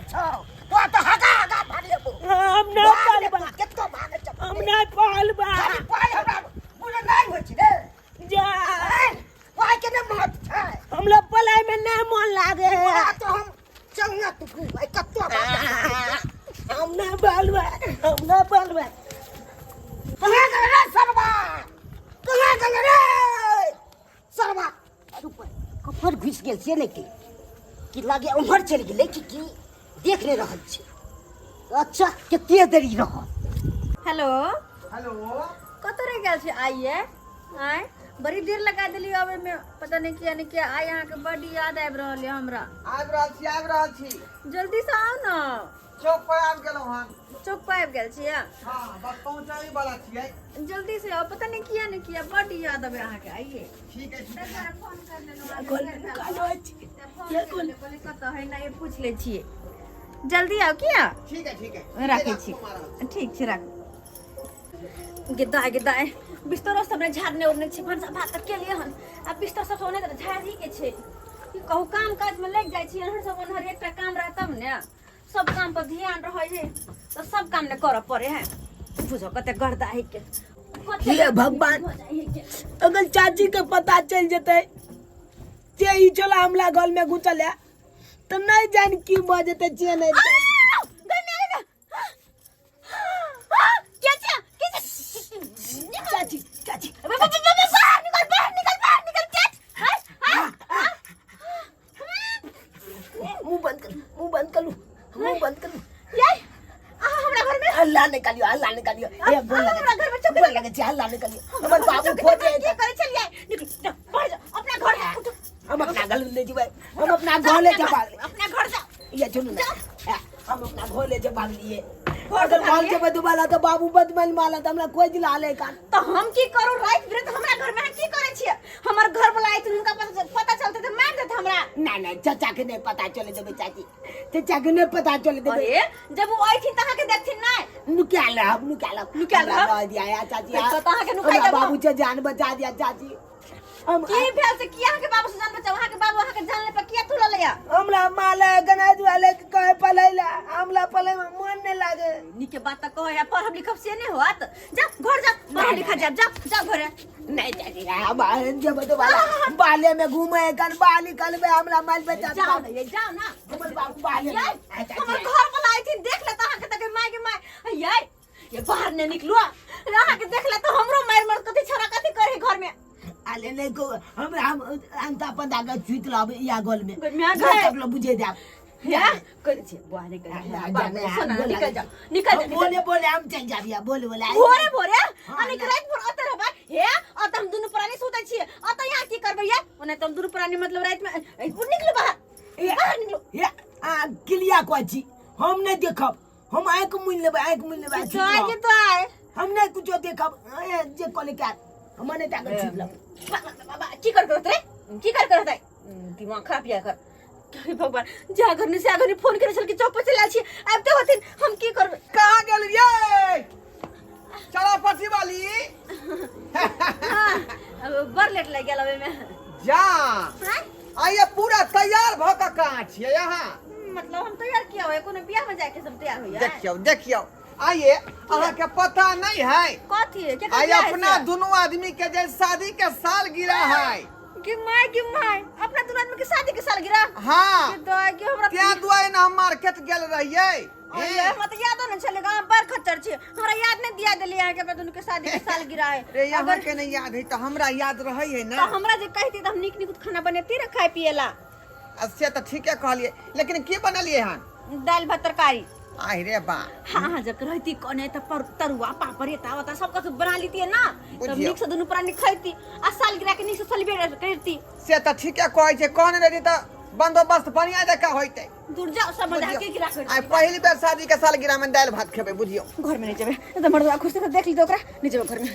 छौ तो तो हगा हगा भागलेबो। हम नहि भाग रे, पलबा। केतो भागे छ? हम नहि पलबा। खाली पाइ हमरा बुझल नहि होइ छै रे। जा। आँय, पाइ के नहि महत्व छै। हमरा पलाय में नहि मन लागे है। तोरा तो हम चल ना तू आई कत्तो भाग। हम नहि पलबा, हम नहि पलबा। कहाँ गेल रे सरबा? कहाँ गेल रे सरबा? रुक, कपर घुसि गेल से नहि कि लागे उम्हर चलि गेलै कि की देख नहि रहल छी। अच्छा, कते देरी रहल? हेलो। हेलो। कतऽ रहि गेल छी आइए? आँय, बड़ी देर लगा देली अबै में, पता नहीं किया नहीं किया। आइ अहाँके बड्ड याद आबि रहल यऽ हमरा। आबि रहल छी, आबि रहल छी। जल्दी से आउ ने। चौक पर आबि गेलहुँ हन। चौक पर आबि गेल छियै? हँ, बस पहुँचै वाला छियै। जल्दी से आउ, पता नहीं किया नहीं किया बड्ड याद आबै अहाँके आइए। ठीक है, ठीक है। फोन कर लेलहुँ। गोल कालो अछि। फोन कहलियै कतऽ है ने, पूछि लै छियै। जल्दी आउ किया। ठीक है, ठीक है। राखै छी। ठीक छै, राखू। गे दाय, गे दाय, बिस्तरो सब ने झाड़ने उड़ने छी, भनसा भात तऽ केलियै हन, आ बिस्तर सब ओने तऽ झाड़ही के छै। की कहू, काम काज में लागि जाइ छी एहन सब ओनहर। एकटा काम रह तब ने सब काम पर ध्यान रहै है, तऽ सब काम ने करऽ पड़े है। बुझो कते गर्दा है के। हे भगवान। हो जाइ है के। अगर चाची के पता चल जेतै जे ई चला हमला घर में घुसल है, तऽ नहीं जान की भऽ जेतै। छियै नहीं जान। चाची, चाची। बाहर निकल, बाहर निकल, बाहर निकल। क्या? मुंह बंद कर, मुंह बंद करू, मुंह बंद करू। ये अहाँ हमरा घर में हल्ला निकालियो, हल्ला निकालियो। ए गोल लगे। हमरा घर में चौकी। गोल लगे छै, हल्ला निकालियो। हमर बाबू खोजे। की करै छलियै? निकलू, जाओ, बाहर जाओ, अपना घर जाओ, उठो। हम अपना घर ले जेबै, हम अपना घर ले जेबै। अपना घर जाओ। ये सुनू ना, ए, हम अपना घर ले जेबै लिए। अगर घर जेबै दोबारा तऽ बाबू बदमल मारत हमरा, खोज ला ले कान। तऽ हम की करू? राति बिराति हमरा घर में अहाँ की करै छियै? हमर घर वाला आयथिन, हुनका पता पता चलतै तऽ मारि देत हमरा। नहीं नहीं, चाचा के नहीं पता चले देबै। चाची, चाचा के नहीं पता चले देबै। अरे, जब वो आयथिन तऽ अहाँके देखथिन नहि। नुका लेब, नुका लेब। नुका लेब? हमरा रह दिया या चाची। तऽ अहाँके नुकाइ हमरा देब हम। बाबू से जान बचा दिया चाची। हम की भेल से किया अहाँके बाबू से जान बचाउ? अहाँके बाबू अहाँके जान ले पर किया तुलल या? हमरा माला गणेश वाले के कहे पलैला, हमरा पलै में मन नहीं लागे। नीके बात तऽ कहै है, पढ़ब लिखब से नहि होत। जा, घर जा, पढ़ब लिखब जाब। जा, जा घरे। नहीं चाची, हम जब दोबारा बाले में घूमे कल बाली कल में हमरा माल बचा। जाओ ना ये, जाओ ना। हमर बाबू बाले में। ये आ, चाची। हमर घर वाला आइथिन, देख लेता अहाँके तऽ माय के माय। ये ये बाहर नहीं निकलू। अहाँके देख ले तऽ हमरो मारि मार। कथी छोरा कथी करे घर में? अरे नहीं को हमरा हम अंता पंता के छुत लाब या गोल में। मैं नहीं गए। ककरो बुझे जाब। हे, कह छी बुआ नहीं कह। ना, सुना, निकल जाओ, निकल जाओ। बोले बोले हम चल जाबिया, बोले बोले। भोरे भोरे। हाँ, अनेक राति भर अतऽ रहबै? हे, अतऽ हम दुनू प्राणी सुतै छियै, अतऽ यहाँ की करबै ये? ओना तऽ हम दुनू प्राणी मतलब राति में ए, निकलू बाहर, बाहर निकलू। ये आ क्लिया कहै छी, हम नहीं देखब। हम आँखि मुनि लेबै, आँखि मुनि लेबै आ छुति जाय रहब। के तो आय। हम नहीं कुछो देखब। ए, जे कहले क्या हम नहीं ताकत छुति लेब। बाबा बाबा, की कर करत रे? की कर करत है? दिमाग खराब या कर। हे भगवान, जा घर ने से घर फोन करे छल कि चौक पर चल आयल छी, आबिते होथिन, हम की करबै? कहाँ गेल ये चला पटी वाली? हाँ, अब बड़ लेट लागि गेल अबै में। जा। हाँ? आइए पूरा तैयार भऽ कऽ कहाँ छियै अहाँ? मतलब हम तैयार किया होय? कोनो बियाह में जाय के सब तैयार होइया? देखियौ, देखियौ, आइए अहाँके पता नहीं है? कथी के? आइ अपना दुनू आदमी के जे शादी के साल गिरा है। कि my, कि my, अपना दुनू आदमी के शादी के सालगिरह? हाँ। के दाय के हमरा त्या दुआरे ने हम मार्केट गेल रहियै। अरे, हमरा तऽ यादो नहि छलै। गाँव बड़ खच्चर छी, हमरा याद नहि दिया देलियै अहाँके अपना दुनू के शादी के सालगिरह है। रे, अहाँ के नहीं याद है तऽ हमरा याद रहै है ने। तऽ हमरा जे कहती तऽ हम नीक नीक खाना बनेती ने खाय पिए ला। आ से तऽ ठीके कहलियै, लेकिन की बनेलियै हन? दालि भात तरकारी। आहि रे बा। हाँ हाँ, जब रहती कोने तऽ पर तरुआ पापड़ एता ओता सब कथु बना लीती ना, तब बुझियौ। नीक से दुनू प्राणी खैती आ सालगिरह के नीक से सेलिब्रेट करती। से तऽ ठीके कहै छै, कहने रही तऽ बंदोबस्त बढ़िया जकाँ होइतै। दूर जाओ, सब मजा के गिरा कर। आइ पहिल बेर शादी के सालगिरह में दालि भात खेबै, बुझियौ। घर में नहीं जेबै, तऽ मर्दवा खुश तऽ देख ली ओकरा, नहीं जेबै घर में।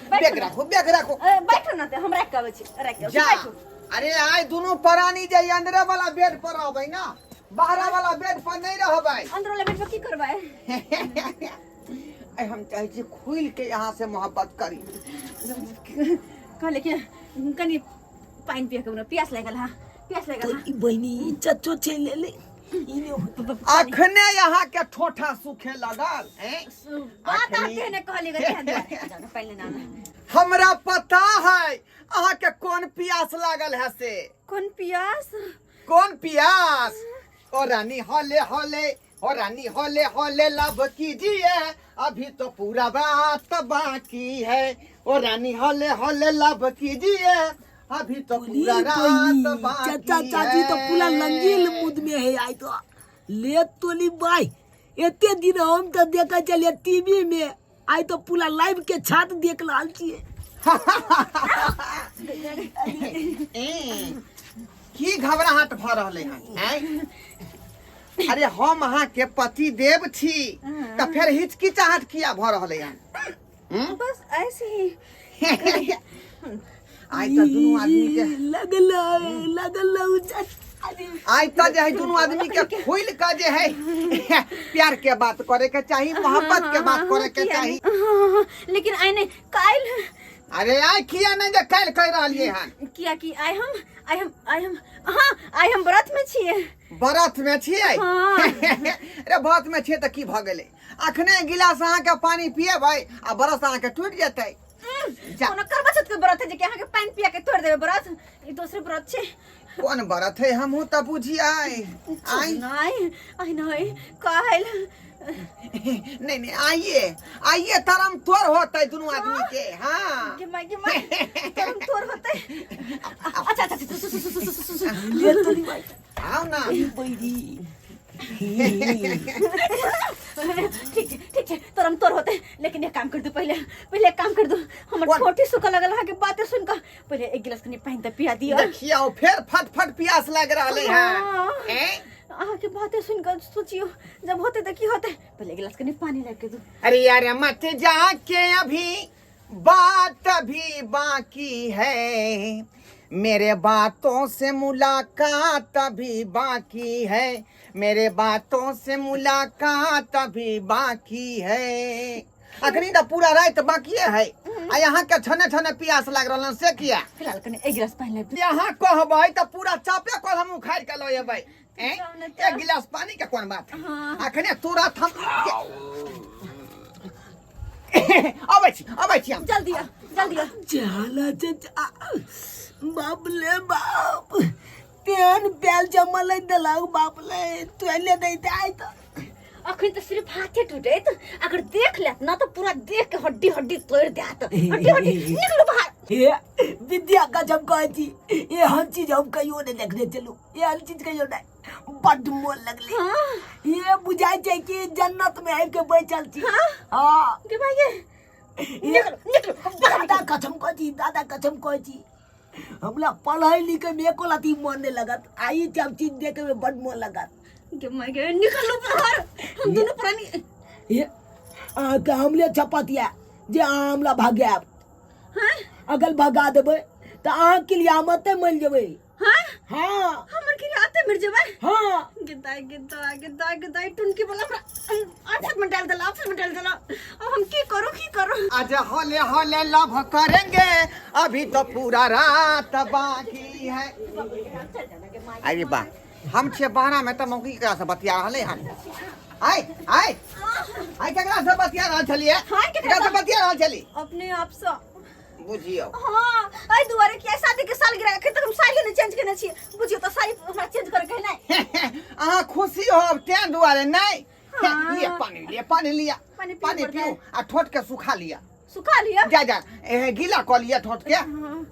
बैग राखू, बैग राखू। बैठो ना, तऽ हम राखि के अबै छी, राखि के अबै छी। जा। बैठू। अरे, आइ दुनू प्राणी जे अंदरे वाला बेड पर रहबै ना, बाहर वाला बेड पर नहीं रहबै। अंदर वाला बेड पर की करबै? आइ हम चाहै छी खुलि के यहाँ से मोहब्बत करी। कहले कि कनि पानि पिए के प्यास लागल। हा, प्यास लागल। तो हा। ई बहिनी, ई चचो चलि एलै। ई नहि होत। अखने यहाँ के ठोठा सूखे लगल हैं? बात आते ने कहली गे जानो पहले ना हमरा पता है अहाँ के कोन प्यास लागल है से। कोन प्यास? कोन प्यास? ओ रानी हौले हौले, ओ रानी हौले हौले लव कीजिए, अभी तो पूरा बात बाकी है। ओ रानी हौले हौले लव कीजिए, अभी तो पूरा रात बाकी चाचा चाची तो पूरा लंगील मुद में है आई तो ले तोली बाई। एते दिन हम तो देखे चलिए टीवी में, आई तो पूरा लाइव के छात देख रहल छियै। ए, की घबराहट भऽ रहलै हन आँय? अरे हम अहाँके पति देव छी तऽ फेर हिचकिचाहट किया भऽ रहलै हन? हम्म? बस ऐसे ही। आइ तऽ दुनू आदमी के लगल लगल आइ तऽ जे है दुनू आदमी के खुलि कऽ जे है प्यार के बात करे के चाही, मोहब्बत के बात करे के चाही। लेकिन आइ नहीं, काल्हि। अरे आइ किया नहीं जे काल्हि कहि रहलियै हन? किया कि आइ हम आइ हम आइ हम हाँ आइ हम व्रत में छियै। व्रत में छियै? हाँ। अरे व्रत में छियै तऽ की भऽ गेलै? अखने गिलास अहाँके पानी पिएबै आ व्रत अहाँके टूटि जेतै। जा। कोनो करवा चौथ के व्रत है जे कि अहाँके पानि पिया के तोड़ देबै व्रत? ई दोसर व्रत छै। कोन व्रत है हमहूँ तऽ बुझियै। आइ नहीं आइ नहीं काल्हि। नहीं नहीं आइए आइए, तरम तोर होतै दुनू आदमी के। हाँ के माय के माय तरम तोर होतै। अच्छा अच्छा सु सु सु सु सु सु ले तोली बाई। आओ ना बैरी। ठीक छै ठीक छै, तरम तोर होतै, लेकिन एक काम कर दू, पहले पहले एक काम कर दू, हमर कोन? ठोठी सुखऽ लगल अहाँके बाते सुन कऽ, पहले एक गिलास कनि पानि तऽ पिया दिअ। देखियौ फेर फट फट प्यास लागि रहलै हन। हाँ। हैं? अहाँके बाते सुन कऽ सोचियौ जब होतै तऽ की होतै, पहले एक गिलास कनि पानि लाबि के दू। अरे यार मत जाके, अभी बात अभी बाकी है, मेरे बातों से मुलाकात अभी बाकी है, मेरे बातों से मुलाकात अभी बाकी है। अखनी तऽ पूरा राति बाकिए है आ यहाँ के छने छने प्यास लागि रहल हन, से किया? फिलहाल कनि एक गिलास पानि लाबि दू। यहाँ कहबै तऽ पूरा चापे कल हम उखाड़ि के लऽ एबै। हैं? जाउ ने तऽ। एक गिलास पानी के कोन बात है? हाँ। अखने तुरंत हम अबै छी, अबै छी हम। जल्दी आ जल्दी आ। चला चचा बाप ले बाप, तेहन प्याल जमल देलक बाप ले, तोले दैते आइ तऽ। अखन तऽ सिर्फ हाथे टूटैत, अगर देख लेत ना तऽ पूरा देख के हड्डी हड्डी तोड़ देत, हड्डी हड्डी। निकलू बाहर। हे विद्या गजब कहै छी, एहन चीज हम कहियो नहि देखने छलहुँ, एहन चीज कहियो नहि, बड्ड मोन लगलै। हाँ। ये बुझाइ छै कि जन्नत में आबि के बैठल छी। हाँ। हाँ। के भाई ये निकलू निकलू बाहर। दादा कसम कहै छी, दादा कसम कहै छी, हमरा पढ़ै लिखै में एको लती मन नहि लगत, आ ई सब चीज देखे में बड्ड मन लगत। के माय के निकलू बाहर, हम दोनों प्राणी। ये अहाँके हमले छपत यऽ जे अहाँ हमरा भगायब। हाँ? अगर भगा देबै तऽ अहाँके लिए हम एतै मरि जेबै। हाँ? हाँ। हमर के लिए आते मर जेबै? हाँ। गिदाई गिदाई गिदाई गिदाई टुनकी वाला हमरा आफत में डाल देला, आफत में डाल देला। अब हम की करू की करू? आज हौले हौले लव करेंगे, अभी तो पूरा रात बाकी है। अरे बा हम छे बारह में तऽ मौकी केकरा से बतिया रहलै हन? आय आय आय, केकरा से बतिया रहल छलियै? हाँ, केकरा केकरा से बतिया रहल छली? अपने आप से बुझियौ। हाँ, एहि दुआरे कि आइ शादी के सालगिरह, एखन तक हम साड़ियो नहि चेंज केने छी, बुझियौ तऽ साड़ी हमरा चेंज करे के नहि। अहाँ खुशी होब तें दुआरे नहि? हाँ। लिअ पानी, लिअ पानी, लिअ पानी पीबऽ पानी पड़तै। पीऊ आ ठोट के सुखा लिअ। सुखा लिअ? जा जा, ए, गीला कऽ लिअ ठोट के। हाँ,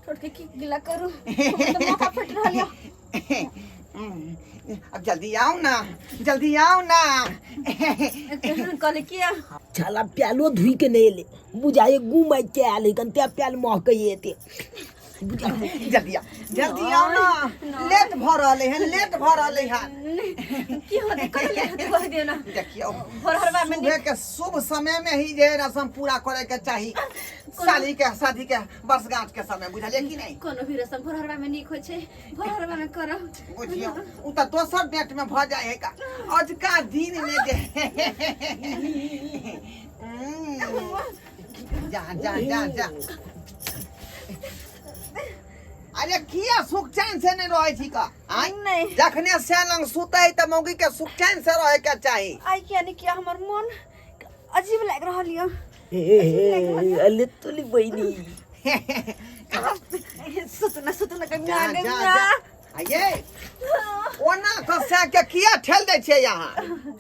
ठोट के की गीला करू, हमर तऽ माथा फटि रहल यऽ। अब जल्दी आओ ना, जल्दी आओ ना। केहन कहले किया? छाला प्यालो धुई के नहीं एले, बुझाए गुम के आयल हन, ते प्याल महकै एते। जल्दी आओ, जल्दी आओ ना, लेट भऽ रहलै हन, लेट भऽ रहलै हन। की होतै कहले होतै कह दियौ ना। देखियौ भोरहरवा में सुबह के शुभ समय में ही जे रसम पूरा करे के चाही, साली के शादी के वर्षगांठ के समय, बुझलियै कि नहीं? कोनो भी रसम भोरहरवा में नीक होइ छै, भोरहरवा में करब। बुझियौ उ तऽ दोसर डेट में भऽ जाइ है का, अजुका दिन में जे जा जा जा जा। अरे किया सुख चैन से नहीं रहे छी का आय नहीं। जखने से लंग सुतै त मौगी के सुख चैन से रहे के चाही। आइ किया नहीं किया हमर मन अजीब लागि रहल यऽ। अले तोली बहिनी। सुतना सुतना जा गंगा जा गंगा। जा आये ओना कसे के किया ठेल दै छियै यहाँ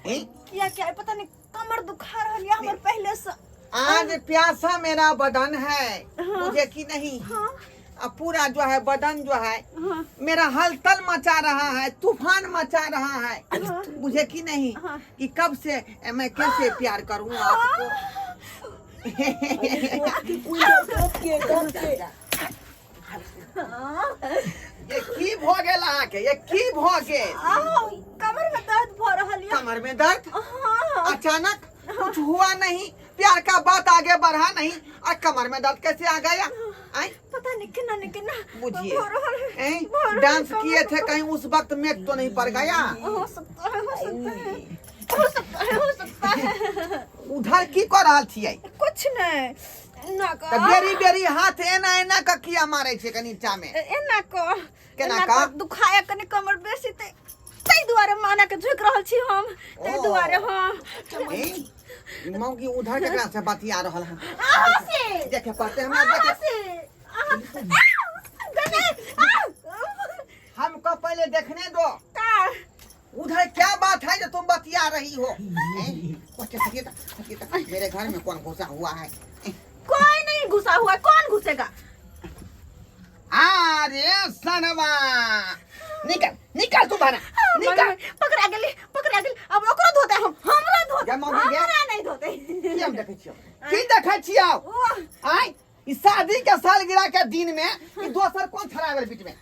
हैं? किया किया पता नहीं कमर दुखा रहल यऽ हमर पहले से। आज प्यासा मेरा बदन है मुझे की नहीं। हाँ। अब पूरा जो है बदन जो है हाँ। मेरा हलचल मचा रहा है, तूफान मचा रहा है। हाँ। मुझे की नहीं हाँ। कि कब से मैं कैसे प्यार करूं आपको। ये की भ गेल अहाँके, ये की भ गेल? आहो, कमर में दर्द भ रहल यऽ। कमर में दर्द? हाँ। अचानक कुछ हुआ नहीं, प्यार का बात आगे बढ़ा नहीं और कमर में दर्द कैसे आ गया? आय? पता नहीं केना नहीं केना बुझिए। भ रहल है, हैं? भ रहल डांस है, किए कमर थे में। कहीं उस वक्त मेघ तो नहीं पड़ गया? हो सकता है, हो सकता है, हो सकता है, हो सकता है। उधर की कर रहल छियै? कुछ नहीं ना त बेरी बेरी हाथ एना एना क किया मारे छै कनी नीचा में? एना क केना एना क? क दुखाया कनी कमर बेसी ते ताहि दुआरे माना के झुकि रहल छी हम, ताहि ओ। दुआरे। हाँ। ए, मौगी उधर केकरा से बतिया रहल है? अहाँ से। देखे पड़ते हमरा। अहाँ देखे से। अहाँ गने हमको पहले देखने दो। का उधर क्या बात है जो तुम बतिया रही हो? हैं? ओके, सकेता, सकेता, मेरे घर में कौन घुसा हुआ है? कोई नहीं घुसा हुआ है, कौन घुसेगा? अरे सनवा, निकल निकल तू बना निकल। पकड़ा गेली, पकड़ा गेली। अब ओकरो धोते हम, हमरा धोते। जा मम्मी गे। हमरा नहीं धोते। की हम देखै छियौ, की देखै छियौ? आय ई शादी के सालगिरह के दिन में ई दोसर कौन छड़ा गेल बीच में?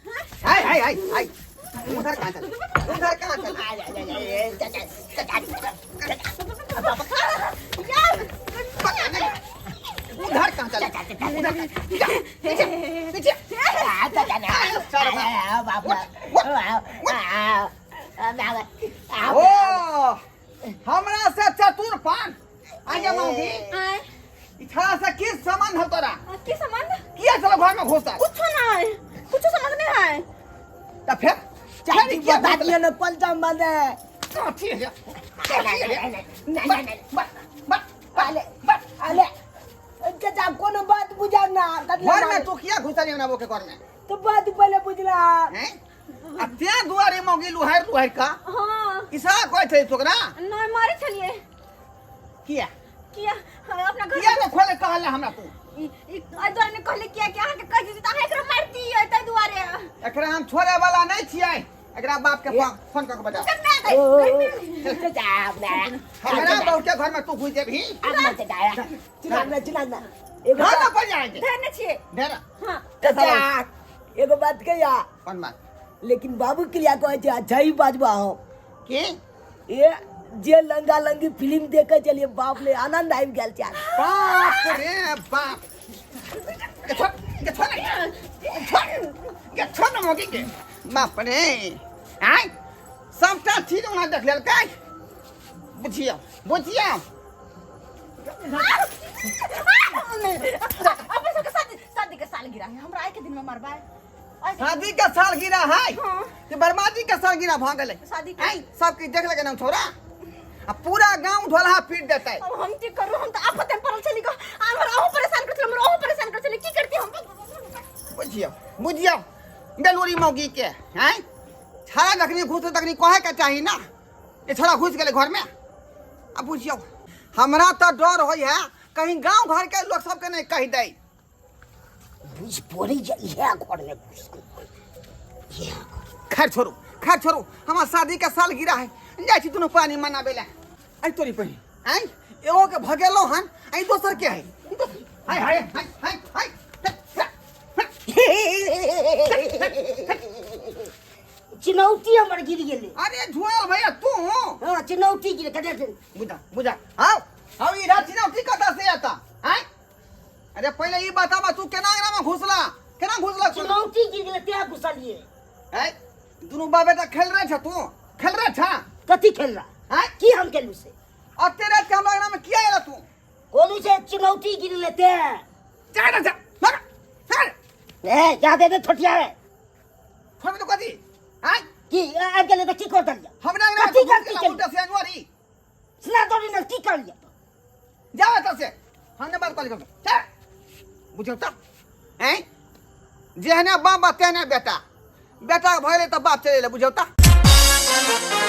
हाय हाय हाय हाय, उधर कहाँ चल, उधर कहाँ चल? उधर कहाँ चल, उधर कहाँ? जा, पीछे पीछे। ओ हमरा से चतुर पान आगे मौगी। आय। इछा से की सामान हो तोरा? की सामान? किया चलो घर में घुसा? कुछ नहीं, कुछ समझ नहीं है। त फिर चाची बता दियो न कौन संबंध है। कथी है, कथी है? बस बस अले अले चाचा कोनो बात बुझा ना। घर में तू किया घुसली हमरा के घर में? तो बात पहले बुझला हैं आ ते दुआरे मौगी लुहार लुहार का। हाँ। ईसा कहै छै तोकरा? नहीं मारे छलिए। किया किया हम अपना घर किया न खोले कहले हमरा तू? एहि दुआरे नहि कहले किया कि अहाँके कहि दिती तऽ अहाँ एकरा मारतियै, ताहि दुआरे। एकरा हम छोड़े वाला नहीं छियै, एकरा बाप के फोन कऽ के बजा। हमरा बहू के घर में तू घुस जेबही? चिल्ला चिल्ला ना। घर में पड़ जाएंगे। धरने छियै। ढेरा। हाँ। चाचा एगो बात कहिया? कौन बात? लेकिन बाबू के लिए कहै छै अच्छा ही बाजबा हम। की? ए जे लंगा लंगी फिल्म देखे चलिए, बाप ले आनंद आबि गेल छै। बाप रे बाप, के छोड़, के छोड़, छोड़, के छोड़ ना मौगी के। बाप रे, आय सबटा चीज ओना देख लेलकै। बुझियौ बुझियौ। अपन सबके शादी शादी के सालगिरह है, हमरा आइ के दिन में मरबै? शादी के सालगिरह है हाँ। कि बर्बादी के सालगिरह भ गेलै? शादी के आय सब किछु देख लेकै ना छोरा, आ पूरा गांव ढोलहा पीट देतै। अब हम की करू, हम तऽ आफत में पड़ल छली गो। हमर अहूँ परेशान कर छली, हमर अहूँ परेशान कर छली, की करती हम? बुझियौ बुझियौ बेलूरी मौगी के आय छाड़ा जखनी घुसतै तखनी कहै के चाही ना, ये छोड़ा घुस गेलै घर में। आ बुझियौ हमरा तऽ डर होइ है कहीं गांव घर के लोग सबके नहीं कहि दै। बुझ पड़ै जे इएह घरमे घुसल होय, इएह घर। खैर छोड़ू, खैर छोड़ू, हमर शादी के सालगिरह है, जाइ छी दुनू प्राणी मनाबै लए। आइ तोरी बहिन, आइ एगो के भगेलहुँ हन, आइ दोसर के है। हाय हाय हाय हाय हाय। चुनौती हमर गिर गेलै। अरे झुआल भैया तू? हाँ, चुनौती गिर कते। बुझा बुझा, आओ आओ, ई रात चुनौती कतऽ से आता आइ? अरे पहिले ई बताबा तू केना एकरा में घुसला, केना घुसला? चुनौती गिर गेलै तें घुसलिए। आइ दुनू बाप बेटा खेल रहे छ, तू खेल रहे छ? कथी खेल रहा? आइ की हम खेलू से? अते रात के हमरा अंगना में किया आयल तू? कोनी से चुनौती गिर लेते हैं। जा ना जा, भाग, भाग। ए जा दे दे छोटिया रे। छोड़ तो कथी आय की आबि गेलै तऽ की कर देलियै हमरा अंगना कथी गलती केलियै? उल्टा से अनुआरी स्ना दौड़ी ने की करलियै जाओ एतऽ से हम नहि बात कॉल करबै चल बुझल तऽ हैं जेहने बाप बा तेहने बेटा बेटा भऽ गेलै तऽ बाप चलि एलै बुझल तऽ।